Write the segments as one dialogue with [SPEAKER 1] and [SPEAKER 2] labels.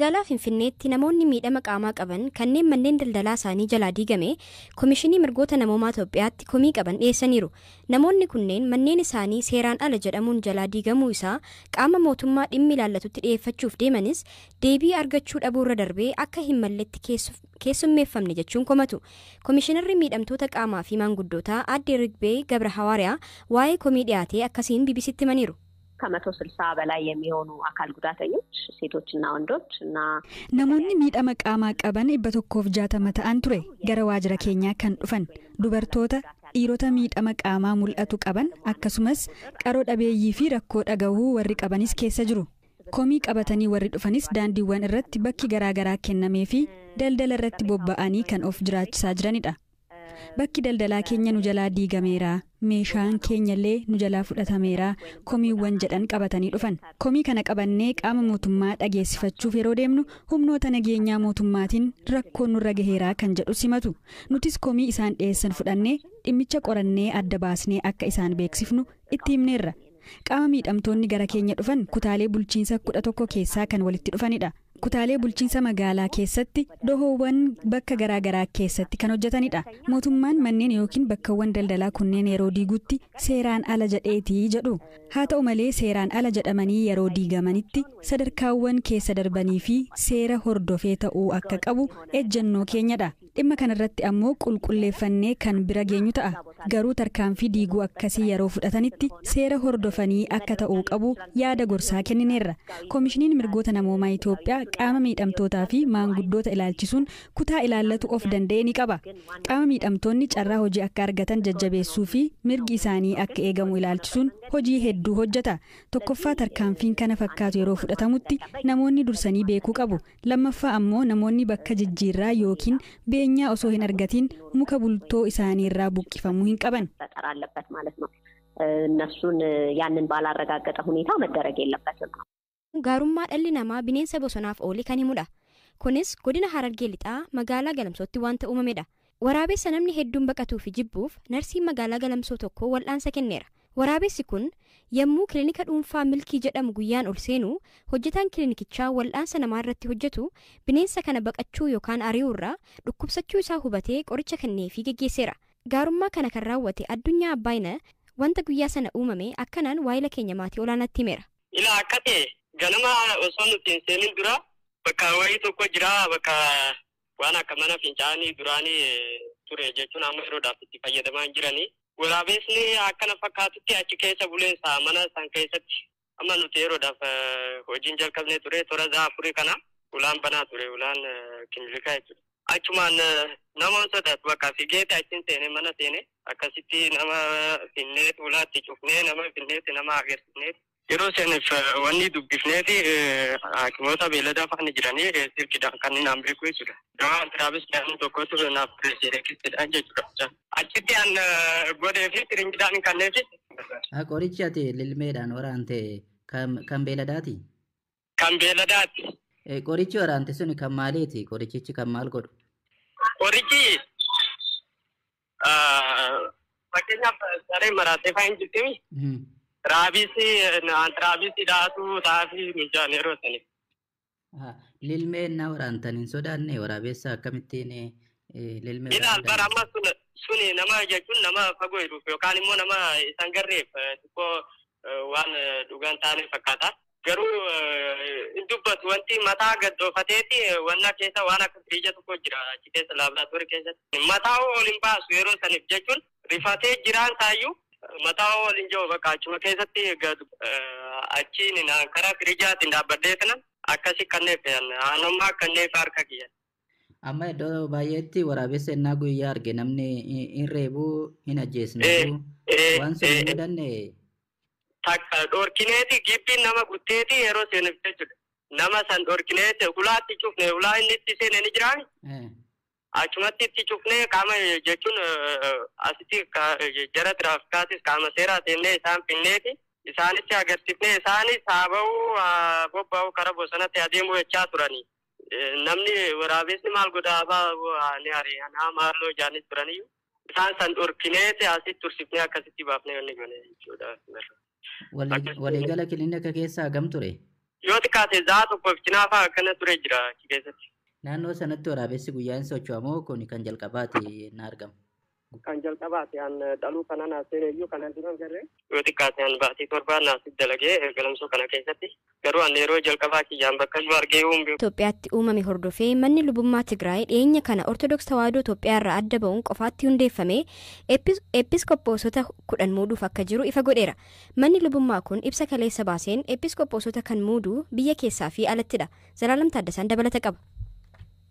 [SPEAKER 1] Magaalaa Finfinneetti namoonni miidhama qaamaa qaban kanneen manneen daldalaa isaanii jalaa diigame Komishinii Mirgoota Namoomaa Itoophiyaatti komii qaban dhiyeessaniiru. Namoonni kunneen manneen isaanii seeraan ala jedhamuun jalaa diigamuu isaa qaama mootummaa dhimmi ilaallatutti dhiyeeffachuuf deemanis deebii argachuu dhabuurra darbee akka hin malletti keessummeeffamne jechuun komatu. Komishinarri miidhamtoota qaamaa fi maanguddootaa Aadde Rigbee Gabra Hawaariyaa waa'ee komii dhiyaatee akkasiin BBCtti himaniiru.
[SPEAKER 2] ከ160 በላይ የሚሆኑ አካል ጉዳተኞች ሴቶችና ወንዶች እና
[SPEAKER 3] Namoonni miidhama qaamaa qaban 160 ta'an ture gara waajjira keenyaa kan dhufan dubartoota, dhiirota miidhama qaamaa mul'atu qaban, akkasumas qaroo dhabeeyyii fi rakkoo dhagahuu warri qabanis keessa jiru. Komii qabatanii warri dhufanis daandiiwwan irratti bakki garaagaraa kennamee fi daldala irratti bobba'anii kan of jiraachisaa jiranidha. Bakki daldalaa keenya nu jalaa diigameera, meeshaan keenyallee nu jalaa fudhatameera komiiwwan jedhan qabatanii dhufan. Komii kana qabannee qaama mootummaa dhageessifachuuf yeroo deemnu humnoota nageenyaa mootummaatiin rakkoon nurra gaheeraa kan jedhu simatu. Nutis komii isaan dhiyeessan fudhannee dhimmicha qorannee adda baasnee akka isaan beeksifnu itti himneerra. Qaama miidhamtoonni gara keenya dhufan kutaalee bulchiinsa 11 keessaa kan walitti dhufanidha. Kutaalee bulchiinsa magaalaa keessatti dohoowwan bakka garaagaraa keessatti kan hojjetanidha. Mootummaan manneen yookiin bakkawwan daldalaa kunneen yeroo diigutti seeraan ala jedheetii jedhu. Haa ta'u malee, seeraan ala jedhamanii yeroo diigamanitti sadarkaawwan keessa darbanii fi seera hordofee ta'uu akka qabu ejjennoo keenyadha. Dhimma kanarratti ammoo qulqulleeffannee kan bira geenyu ta'a. Garuu tarkaanfii diiguu akkasii yeroo fudhatanitti seera hordofanii akka ta'uu qabu yaada gorsaa kennineerra. Koomishiniin Mirgoota Namoomaa Itoophiyaa qaama miidhamtootaa fi maanguddoota ilaalchisuun kutaa ilaallatu of danda'e ni qaba. Qaama miidhamtoonni carraa hojii akka argatan jajjabeessuu fi mirgi isaanii akka eegamu ilaalchisuun hojii hedduu hojjeta. Tokkoffaa, tarkaanfiin kana fakkaatu yeroo fudhatamutti namoonni dursanii beekuu qabu. Lammaffaa ammoo namoonni bakka jijjiirraa yookiin beenyaa osoo hin argatiin muka bultoo isaanii irraa buqqifamuu hin qaban.
[SPEAKER 2] መፈጠር አለበት ማለት ነው። እነሱን ያንን ባላረጋገጠ ሁኔታ መደረግ የለበትም ነው።
[SPEAKER 1] Gaarummaa dhalli namaa bineensa bosonaaf oole kan himudha. Kunis godina Harargee Lixaa magaalaa Galamsootti wanta uumamedha. Waraabessa namni hedduun baqatuu fi jibbuuf narsiin magaalaa Galamsoo tokko wal'aansa kenneera. Waraabessi kun yommuu kilinika dhuunfaa Milkii jedhamu guyyaan ol seenu hojjetaan kilinikichaa wal'aansa namaa irratti hojjetu bineensa kana baqachuu yookaan ari'uu irraa dhukkubsachuu isaa hubatee qoricha kenneefii geggeesseera. Gaarummaa kana kan raawwate Addunyaa Abbaayina wanta guyyaa sana uumame akkanaan waayila keenya maatii olaanaatti himeera.
[SPEAKER 4] Ilaa, akka ta'e ganama osoo nuti hin seenin dura bakka wayii tokko jira, bakka waan akka mana fincaanii duraanii ture jechuun amma yeroodhaaf itti fayyadamaa hin jiranii. Waraabesni akkana fakkaatutti achi keessa buleensa mana san keessatti. Amma nuti yeroodhaaf hojiin jalqabnee ture toora za'a afurii kana ulaan banaa ture, ulaan kilinika jechuudha. Achumaan nama sodaatu bakka figeeti achiin seene, mana seene, akkasitti nama finneet ulaatti cufnee, nama finneeti, nama agarsiisneeti. Yeroo seeneef wanni dubbifneeti hakimoota beelladaa faana jiranii silkidhaan kan inni naan beeku jechuudha. Dawaa antiraabis jedhamu tokkotu naaf pireesideekistidhaan jechuudha. Achitti an godhee fi sirinjidhaan kanneefi.
[SPEAKER 5] Qorichi ati lilmeedhaan waraante kan beeladaati?
[SPEAKER 4] Kan beeladaati.
[SPEAKER 5] Qorichi waraante sun kan maaliiti? Qorichichi kan maal godhu?
[SPEAKER 4] Qorichi fakkeenyaaf saree maraatee fa'aa hin jirtimi. Raabisi, antiraabisi dhaatu taafii mijaan yeroo saniif.
[SPEAKER 5] Lilmee innaa waraantan hin sodaanne? Waraabessa akkamittiin lilmee
[SPEAKER 4] Ilaal, bara amma suni nama jechuun nama fagoo jiruuf yookaan immoo nama isaan garreef xiqqoo waan dhugaan taane fakkaata. Garuu hin dubbatu, wanti mataa gaddoofateeti wanna keessa waan akka firiija tokko jira achi keessa, laaboraatoorii keessatti. Mataa ol hin baasu yeroo saniif jechuun rifatee jiraan taayyuu mataa ol hin jiru, bakka achuma keessatti gad achiin karaa firiijaatiin dhaabbadhee kana akkasi kanneef aanummaa kanneef harka kiyya.
[SPEAKER 5] Amma iddoo baay'eetti waraabessa innaa guyyaa arge namni hin reebuu, hin ajjeesne, waan sun hin mudanne?
[SPEAKER 4] Takka dhorkineeti gibbiin nama gutteeti yeroo seenuuf jechuudha. Nama san dhorkineeti ulaatti cufne, ulaa inni itti seene ni jiraami. Achumatti itti cufnee qaama jechuun asitti jara tiraafikaatis qaama seeraa seennee isaan finneeti. Isaanitti agarsiifnee isaanis haa ba'uu, haa bobba'uu, karaa bosonatti adeemuu jechaa turanii. Namni waraabessi maal godhaa fa'aa ni ari'an maalloo jaanis turaniyyuu. Isaan san dhorkineeti asitti tursifnee akkasitti baafnee wanni goone jechuudha.
[SPEAKER 5] Waliigala kilinika keessa hagam ture?
[SPEAKER 4] Yoo xiqqaate za'a tokkoof cinaa fa'aa akkana ture jira achi keessatti.
[SPEAKER 5] Naannoo sanatti waraabessi guyyaa hin socho'amoo kun kan jalqabaati na argama?
[SPEAKER 4] Kan jalqabaati an dhaluu kana naaf seeneyyuu kana duran garee. Yoo xiqqaate an baatii torbaan naaf dalagee Galamsoo kana keessatti garuu an yeroo jalqabaa kiyyaan bakka jiru argee hin beeku.
[SPEAKER 1] Itoophiyaatti uumame hordofee manni lubummaa Tigraay dhiyeenya kana Ortodoks Tawaahidoo Itoophiyaa irraa adda ba'uun qofaatti hundeeffame episkoppoosota 10 muuduuf akka jiru ifa godheera. Manni lubummaa kun ibsa kaleessa baaseen episkoppoosota kan muudu biyya keessaa fi alattidha. Zalaalam Taaddasaan dabalata qaba.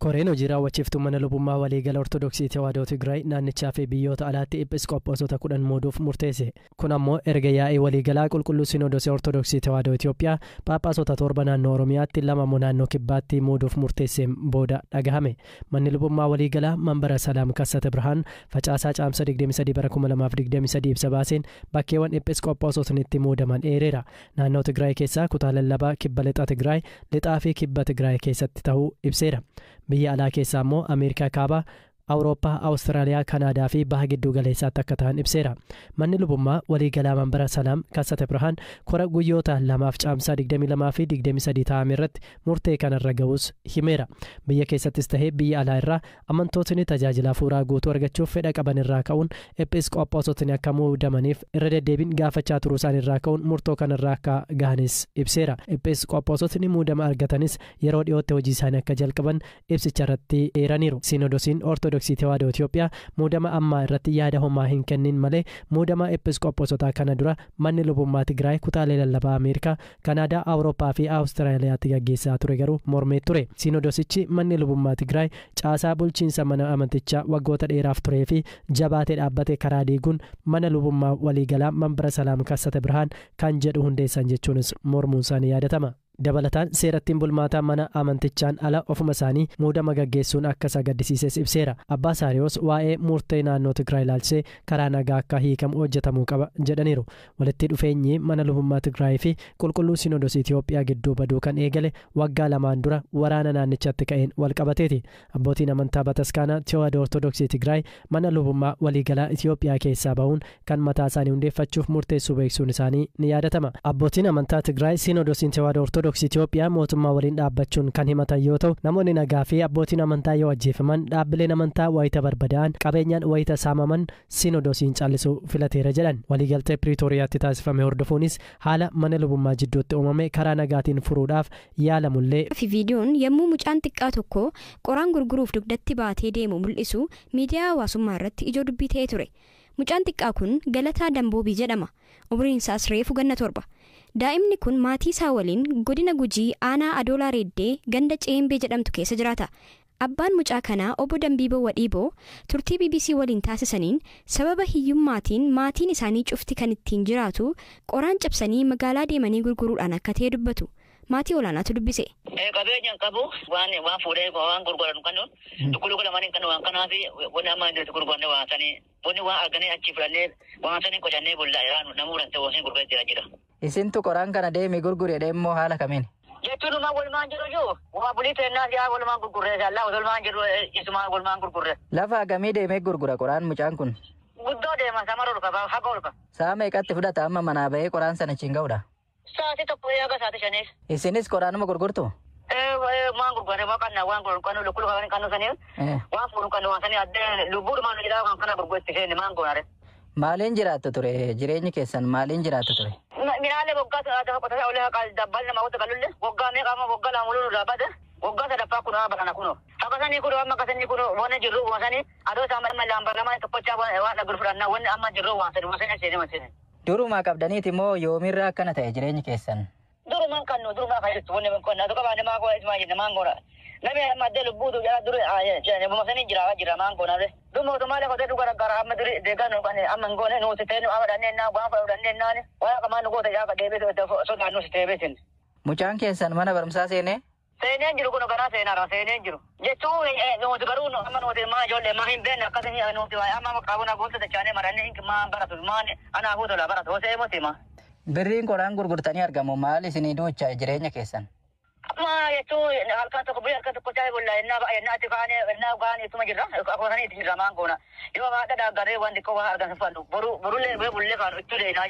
[SPEAKER 6] Koreen hojii raawwachiiftuu mana lubummaa waliigala Ortodoksii Tawaahidoo Tigraay naannichaa fi biyyoota alaatti episkoppoosota 10 muuduuf murteesse. Kun ammoo erga yaa'ii waliigalaa qulqulluu Sinoodosii Ortodoksii Tawaahidoo Itoophiyaa Phaaphaasota 7 naannoo Oromiyaatti 2 immoo naannoo Kibbaatti muuduuf murteesseen booda dhagahame. Manni lubummaa waliigalaa Manbara Salaam Kassate Birhaan Facaasaa Caamsa 23 bara 2023 ibsa baaseen bakkeewwan episkoppoosotni itti muudaman eereera. Naannoo Tigraay keessaa kutaa lallabaa Kibba Lixa Tigraay, Lixaa fi Kibba Tigraay keessatti ta'uu ibseera. Biyya alaa keessaa immoo Ameerikaa Kaabaa, Awurooppaa, Awustiraaliyaa, Kanaadaa fi Baha Gidduu Galeessaatti akka ta'an ibseera. Manni lubummaa waliigalaa Manbara Salaam Kassate Birhaan kora guyyoota lamaaf Caamsaa 22 fi 23 taa'ame irratti murtee kanarra ga'us himeera. Biyya keessattis tahee biyya alaa irraa amantootni tajaajila hafuuraa guutuu argachuuf fedha qaban irraa ka'uun episkoppoosotni akka muudamaniif irra deddeebiin gaafachaa turuu isaan irraa ka'uun murtoo kanarraa akka gahanis ibseera. Episkoppoosotni muudama argatanis yeroo dhiyootti hojii isaanii akka jalqaban ibsicha irratti eeraniiru. Sinoodosiin Ortodoksii Tawaahidoo Itoophiyaa muudama ammaa irratti yaada homaa hin kennin malee muudama episkopposotaa kana dura manni lubummaa Tigraay kutaalee lallabaa Ameerikaa, Kanaadaa, Awurooppaa fi Awustiraaliyaatti gaggeessaa ture garuu mormee ture. Sinoodosichi manni lubummaa Tigraay caasaa bulchiinsa mana amantichaa waggoota dheeraaf turee fi jabaatee dhaabbate karaa diiguun mana lubummaa waliigalaa Manbara Salaam Kassate Birhaan kan jedhu hundeessan jechuunis mormuun isaanii yaadatama. Dabalataan seerattiin bulmaataa mana amantichaan ala ofuma isaanii muudama gaggeessuun akka isa gaddisiises ibseera. Abbaa Saariyoos waa'ee murtee naannoo Tigraay ilaalchisee karaa nagaa akka hiikamu hojjetamuu qaba jedhaniiru. Walitti dhufeenyi mana lubummaa Tigraay fi qulqulluu Sinoodosii Itoophiyaa gidduu baduu kan eegale waggaa lamaan dura waraana naannichatti ka'een wal qabateeti. Abbootiin amantaa Bataskaanaa Tawaahidoo Ortodoksii Tigraay mana lubummaa waliigalaa Itoophiyaa keessaa bahuun kan mataa isaanii hundeeffachuuf murteessuu beeksisuun isaanii ni yaadatama. Abbootiin amantaa Tigraay Sinoodosiin Tawaahidoo Ortodoksii Itoophiyaa mootummaa waliin dhaabbachuun kan himatan yoo ta'u namoonni nagaa fi abbootiin amantaa yoo ajjeefaman dhaabbileen amantaa wayita barbadaa'an qabeenyaan wayita saamaman Sinoodosiin callisuu filateera jedhan. Waliigaltee Piriitooriyaatti taasifame hordofuunis haala mana lubummaa jidduutti uumame karaa nagaatiin furuudhaaf yaalamullee.
[SPEAKER 1] Fi viidiyoon yommuu mucaan xiqqaa tokko qoraan gurguruuf dugdatti baatee deemu mul'isu miidiyaa hawaasummaa irratti ijoo dubbii ta'ee ture. Mucaan xiqqaa kun Galataa Damboobii jedhama. Umriin isaas reefu ganna 7. Daa'imni kun maatii isaa waliin godina Gujii aanaa Adoolaa Reeddee ganda Ceembee jedhamtu keessa jiraata. Abbaan mucaa kanaa obbo Dambiiboo Wadhiiboo turtii BBC waliin taasisaniin sababa hiyyummaatiin maatiin isaanii cufti kan ittiin jiraatu qoraan cabsanii magaalaa deemanii gurguruudhaan akka ta'e dubbatu. Maatii olaanaatu dubbise.
[SPEAKER 7] Qabeenyaan qabu waan fuudhee waan gurguran kan dhukkuluqa lamaan kan waan kanaa fi wanni amma inni gurguranne waan sanii wanni waan arganii achi fudhannee waan sanii qocannee bullaa namuu danda'u waan sanii gurguree jira jira.
[SPEAKER 5] Isintu qoraan kana deemi gurgure deemmoo haala kamiin?
[SPEAKER 7] Jechuun dhumaa walumaan jiru jiru waa bulii teennaa si'aa walumaan gurgurree jaallaa walumaan jiru isumaan walumaan gurgurree.
[SPEAKER 5] Lafa hagamii deemee gurgura qoraan mucaan kun?
[SPEAKER 7] Guddoo deema samara olka haga olka.
[SPEAKER 5] Sa'a meeqatti fudhata amma manaa bahee qoraan sana achiin ga'uudha?
[SPEAKER 7] Sa'aatii 1 haga sa'aatii 5.
[SPEAKER 5] Isinis qoraanuma gurgurtu?
[SPEAKER 7] Waan gurgurre waan qannaa waan gurgurru lukkuu kan qannu sanii waan fuudhu kan waan sanii addee lubbuudhumaan nu jedhaa kan kana gurguretti seenne maan goonare.
[SPEAKER 5] Maaliin jiraattu ture jireenyi keessan maaliin jiraattu ture?
[SPEAKER 7] Minaalee waggaa qotataa olee dabbal nama qoта galulle waggaa meeqa amma waggaa lama muluu nurraa bade waggaa sadaffaa kun barana kunoo. Akka sanii kunoo amma akka sanii kunoo waan jirru waan sanii adoo isaa amma lamba lama tokkochaa waan dhaggul fudhannaa wanni amma jirru waan sanii waan sanii seene waan sanii.
[SPEAKER 5] Durumaa qabdaniiti moo yoomirraa akkana ta'e jireenyi keessan?
[SPEAKER 7] Durumaan kannu durumaa kan jirtu wanni kun adoo qabaanne maa goona ismaa jenna maan goona. Namni amma addee lubbuutu jala duri buma sanii jira jira maan goona. Dum mootummaa lafa dhuga raggara amma duri deegaa kan amma hin goone nuti ta'e nu amma dhanneen naa waan fudhannee naani waan qamaan nu goota jaafa deebisee sodaan nuti deebisin.
[SPEAKER 5] Mucaan keessan mana barumsaa seenee?
[SPEAKER 7] Seeneen jiru kun karaa seenaadha seeneen jiru. Jechuun nuti garuu amma nuti maa ijoollee maa hin beekne akkasii nuti amma qaabuna goota dachaanee marannee maa baratu maa anaafuu tola baratu hosee moti maa.
[SPEAKER 5] Birriin qoraan gurgurtanii argamu maal isinii duucha jireenya keessan?
[SPEAKER 7] Amma jechuun halkan tokko biyya halkan tokko chaayii bolla ennaa ennaa itti kaanee ennaa kaanee ittuma jirra akkuma sanii itti jirra maan goona. Yoo haadha dhaaggaree waan xiqqoo waa argan fannu boru borullee bee bullee kaanu itti leenaa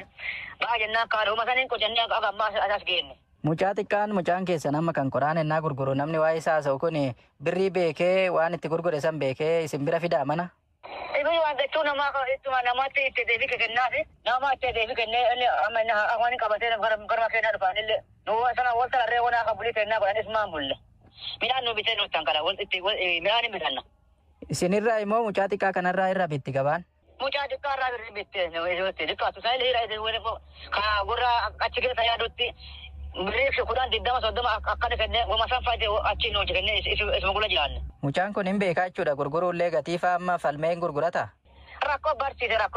[SPEAKER 7] ba'a jennaan kaanu uma saniin qocannee akka ammaa as geenne.
[SPEAKER 5] Mucaa xiqqaan mucaan keessan amma kan qoraan ennaa gurguru namni waa'ee isaa haasa'u kun birrii beekee waan itti gurgure san beekee isin bira fidaa mana.
[SPEAKER 7] Ibi waan jechuun namaa ittuma namatti itti deebii kennaafi nama itti deebii kennee inni amma inni waan qabatee garma kennaa dhufaan illee nu sana wal tararree waan akka bulii kennaa godhan isumaan bulle. Midhaan nu bitee nutti hanqala wal itti midhaan hin bitanna.
[SPEAKER 5] Isinirraa immoo mucaa xiqqaa kanarraa irraa bitti gabaan.
[SPEAKER 7] Mucaa xiqqaa irraa birrii bitte xiqqaatu isaa illee hira ka gurra achi keessa yaadutti birrii 10 20 30 akkana kennee goma san faayide achi nu kennee isuma gula jiraanne.
[SPEAKER 5] Mucaan kun hin beekaa jechuudha gurguruullee gatii fa'aa amma falmee hin gurgurata.
[SPEAKER 7] Rakkoo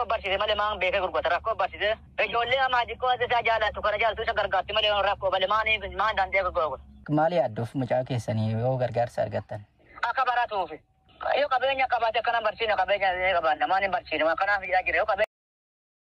[SPEAKER 7] barsiise malee maan beekee gurgurata rakkoo barsiise ijoollee amaa xiqqoo isaa jaalatu kana jaalatu isa gargaarti malee rakkoo malee maan danda'ee gurgurata.
[SPEAKER 5] Maal yaadduuf mucaa keessanii yoo gargaarsa argattan?
[SPEAKER 7] Akka baratuufi. Yoo qabeenya qabaate akkana barsiina qabeenya qabaanna maan hin barsiinu kanaaf jira yoo qabeenya.